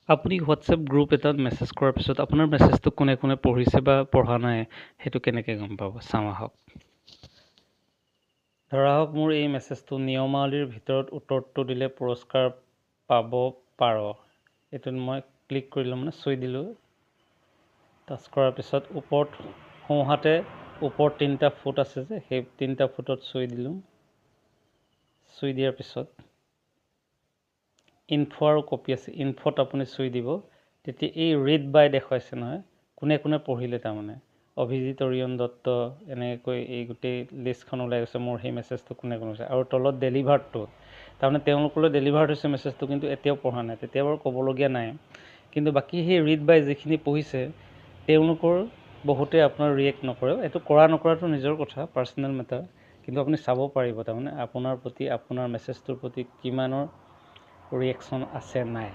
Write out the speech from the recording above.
আপুনি WhatsApp group এটাত message কৰাৰ পিছত আপোনাৰ মেছেজটো কোনে কোনে পঢ়িছে বা পঢ়া নাই, সেইটো কেনেকৈ গম পাব, চাওঁ আহক। ধৰা হওক মোৰ এই মেছেজটো, "নিয়মাৱলীৰ ভিতৰত উত্তৰটো দিলে পুৰস্কাৰ পাব পাৰ"। এইটোত মই ক্লিক কৰিলোঁ, মানে চুই দিলোঁ। টাচ কৰাৰ পিছত ওপৰত সোঁহাতে ওপৰত তিনিটা ফুট আছে যে, সেই তিনিটা ফুটত চুই দিলোঁ। চুই দিয়াৰ পিছত ইনফ' আৰু কপি আছে, ইনফ'ত আপুনি চুই দিব। তেতিয়া এই ৰিড বাই দেখুৱাইছে নহয়, কোনে কোনে পঢ়িলে। তাৰমানে অভিজিত অৰিয়ন দত্ত, এনেকৈ এই গোটেই লিষ্টখন ওলাই গৈছে, মোৰ সেই মেছেজটো কোনে কোনে হৈছে। আৰু তলত ডেলিভাৰ্ডটো, তাৰমানে তেওঁলোকলৈ ডেলিভাৰ্ড হৈছে মেছেজটো, কিন্তু এতিয়াও পঢ়া নাই। তেতিয়া বাৰু ক'বলগীয়া নাই, কিন্তু বাকী সেই ৰিড বাই যিখিনি পঢ়িছে, তেওঁলোকৰ বহুতে আপোনাৰ ৰিয়েক্ট নকৰে। এইটো কৰা নকৰাটো নিজৰ কথা, পাৰ্চনেল মেটাৰ, কিন্তু আপুনি চাব পাৰিব তাৰমানে আপোনাৰ প্ৰতি, আপোনাৰ মেছেজটোৰ প্ৰতি কিমানৰ ৰিয়েকশ্যন আছে নাই।